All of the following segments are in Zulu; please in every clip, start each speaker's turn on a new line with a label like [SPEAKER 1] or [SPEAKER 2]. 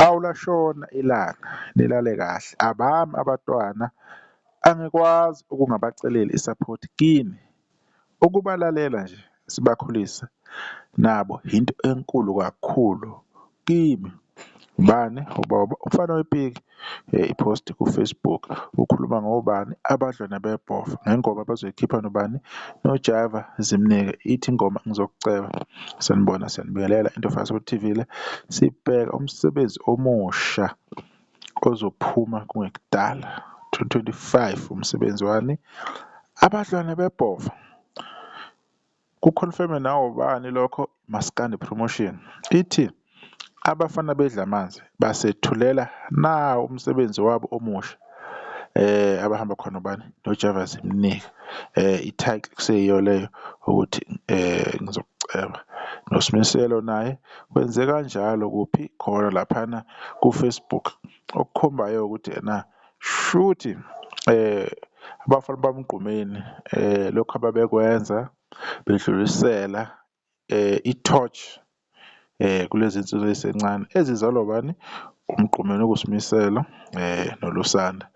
[SPEAKER 1] Awulashona ilanga nilale kahle, abami abatwana angikwazi ukungabaceleli i-support kini, ukubalalela nje sibakhulise nabo into enkulu kakhulu kimi. Ubani? UBobo umfana wepiki i-post ku-Facebook ukhuluma ngobani? Abadlwane beBhova ngengoma abazoyikhipha nobani? NoJaiva Zimnike, ithi ingoma Ngizokuceba. Sanibona, siyanibingelela into TV le, sibheka umsebenzi omusha ozophuma kungekudala 2025, umsebenzi wani? Abadlwane beBhova. Kukhonfemwe nawubani lokho? Maskandi Promotion, ithi Abafana Bedlamanzi basethulela nawu umsebenzi wabo omusha abahamba khona nobani? NoJavas Mnike i-title kuseyiyo leyo ukuthi ngizokuceba noSimiselo naye wenze kanjalo kuphi? Khona laphana ku-Facebook, okukhombayo ukuthi ena shuthi abafana baMgqumeni lokhu ababekwenza bedlulisela i-torch kulezi nsizwa ey'sencane ezizalwa ubani? UMgqumeni okuwuSimiselo noLusanda.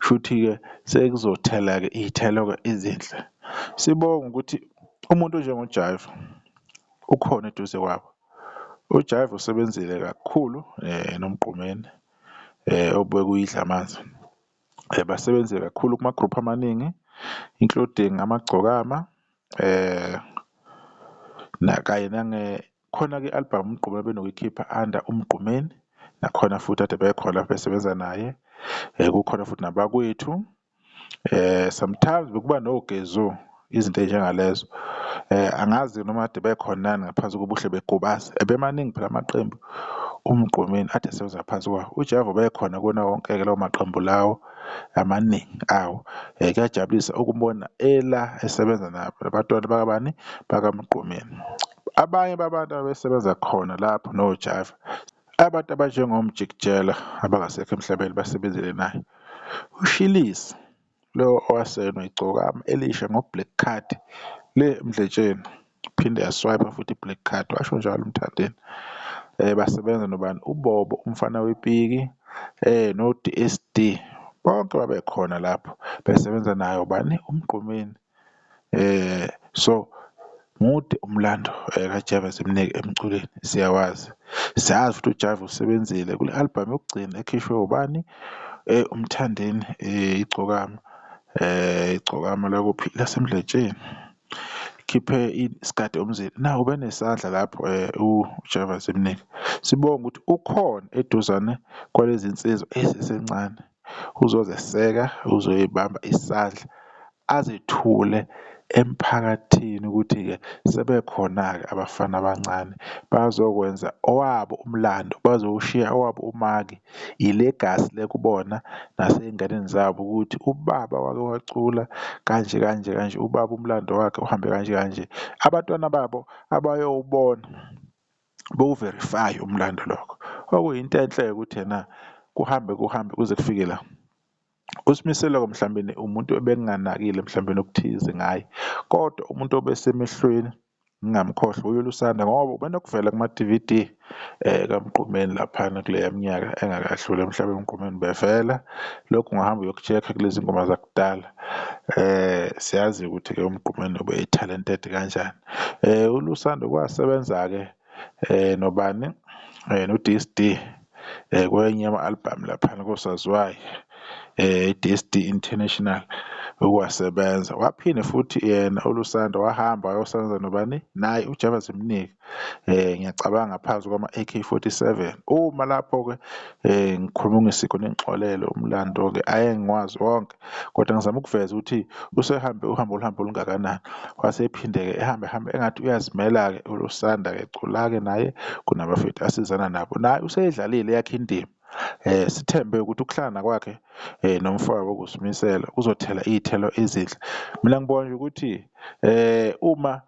[SPEAKER 1] Shuthi-ke sekuzothela-ke iy'thelo-ke ezinhle. Sibonge ukuthi umuntu onjengoJaiva ukhona eduze kwabo. UJaiva usebenzile kakhulu noMgqumeni obekuyidlamanzi. Basebenze kakhulu kuma-group amaningi including Amagcokama kanye khona-ke i-album uMgqumeni abenokuyikhipha under uMgqumeni, nakhona futhi kade bekhona besebenza naye. Kukhona futhi nabakwethu sometimes bekuba noGezu, izinto ey'njengalezo. Angazi noma kade bekhona yini ngaphansi koBuhle Begubazi, ebemaningi phela amaqembu uMgqumeni ade esebenza ngaphansi kwawo. UJaiva ubekhona kuwona wonke-ke lawo maqembu lawo amaningi awo. Kuyajabulisa ukubona ela esebenza nabo nabantwana bakabani? BakaMgqumeni. Abanye babantu ababesebenza khona lapho noJaiva, abantu abanjengoMjikijela abangasekho emhlabeni basebenzile naye, uShilisi lo owasayinwa Igcokama Elisha ngo-Black Card le eMdletsheni, phinde yaswayipha futhi i-Black Card, washo njalo uMthandeni. Basebenza nobani? UBobo umfana wepiki no-D_S_D bonke babekhona lapho besebenza naye ubani? UMgqumeni. So mude umlando kaJaiva Zimnike emculweni siyawazi, siyazi futhi uJaiva usebenzile kule album yokugcina ekhishwe ubani? UMthandeni Igcokama, Igcokama lakuphi? LaseMdletsheni, khiphe isigade umzila, nawe ubenesandla lapho uJaiva Zimnike. Sibonge ukuthi ukhona eduzane kwalezi nsizwa ezisencane, uzozeseka, uzoyibamba isandla azethule emphakathini ukuthi-ke sebekhona-ke abafana abancane bazokwenza owabo umlando, bazowushiya owabo umaki, ilegasi le kubona nasey'nganeni zabo ukuthi ubaba wake wacula kanje kanje kanje, ubaba umlando wakhe uhambe kanje kanje. Abantwana babo abayowubona bewu-verify-ye umlando lokho, okuyinto enhle-ke ukuthi ena kuhambe kuhambe kuze kufike la. USimiselo-ke mhlawumbe umuntu ebenginganakile mhlawumbe nokuthize ngaye, kodwa umuntu obesemehlweni ngingamkhohlwa uye uLusanda ngoba ubenokuvela kuma-DVD kaMgqumeni laphana kuleya minyaka engakadluli emhlabeni uMgqumeni ubevela. Lokhu ungahamba uyoku-check-a kulezi ngoma zakudala. Siyazi ukuthi-ke uMgqumeni ube-talented kanjani. ULusanda kwasebenza-ke nobani? No-D_S_D kwenye yama-album laphana kosaziwayo i-D_S_D International ukwasebenza. Waphinde futhi yena uLusanda wahamba wayosebenza nobani? Naye uJaiva Zimnike ngiyacabanga ngaphansi kwama-A_K 47. Uma lapho-ke ngikhuluma ngesikho ningixolele umlando-ke ayengiwazi wonke kodwa ngizama ukuveza ukuthi usehambe uhambo oluhambo olungakanani. Wase ephinde-ke ehambe ehambe engathi uyazimela-ke uLusanda-ke ecula-ke naye kunabafethu asizana nabo, naye useyidlalile eyakhe indima. Sithembe ukuthi ukuhlangana kwakhe nomfowabo okuwuSimiselo kuzothela iy'thelo ezinhle. Mina ngibona nje ukuthi uma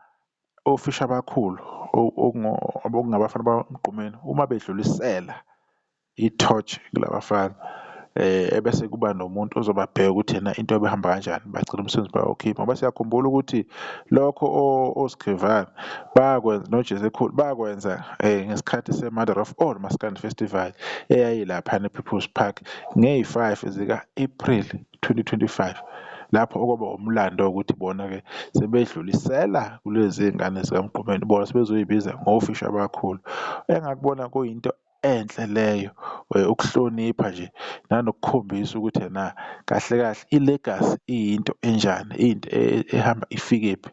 [SPEAKER 1] ofisha abakhulu okungabafana baMgqumeni uma bedlulisela i-torch kulabafana. Ebese kuba nomuntu ozobabheka ukuthi ena into yabo ihamba kanjani, bagcine umsebenzi bayawukhipha ngoba siyakhumbula ukuthi lokho oSkhevane bakwenza noJezekhulu bakwenza ngesikhathi se-Mother of All Maskandi Festival eyayilaphayana e-People's Park ngeyi-5 zika-April 2025, lapho okwaba umlando ukuthi bona-ke sebedlulisela kulezi ngane zikaMgqumeni, bona sebezoyibiza ngofishi abakhulu. Engakubona kuyinto enhle leyo ukuhlonipha nje nanokukhombisa ukuthi ena kahle kahle i-legacy iyinto enjani, iyinto ehamba ifikephi.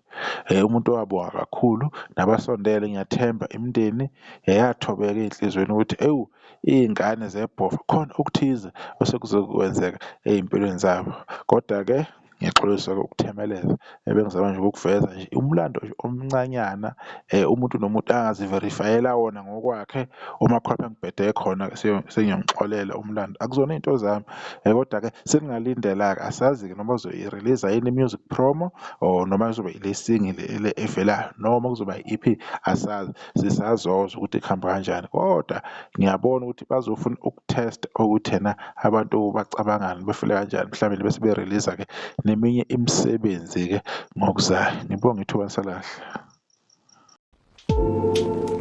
[SPEAKER 1] Umuntu owabonga kakhulu nabasondele ngiyathemba imindeni yathobeka ey'nhlizweni ukuthi ewu, iy'ngane zeBhova khona okuthize osekuzokwenzeka ey'mpilweni zabo. Koda-ke ngiyaxolisa ukuthemeleza, ebengizama nje ukukuveza nje umlando nje omncanyana umuntu nomuntu angaziverifayela wona ngokwakhe. Uma kukhona lapha engibhede khona sengiyangixolela umlando, akuzona iy'nto zami koda-ke seningalindela-ke asazi-ke noma bazoyi-release-a yini i-music promo or noma kuzoba ile single le evelayo noma kuzoba i-EP asazi, sisazozwa ukuthi kuhamba kanjani. Kodwa ngiyabona ukuthi bazofuna uku-test-a ukuthi ena abantu bacabangani befila kanjani mhlawumbe bese be-release-a-ke neminye imisebenzi-ke ngokuzayo. Ngibonge ithuba, nisale kahle.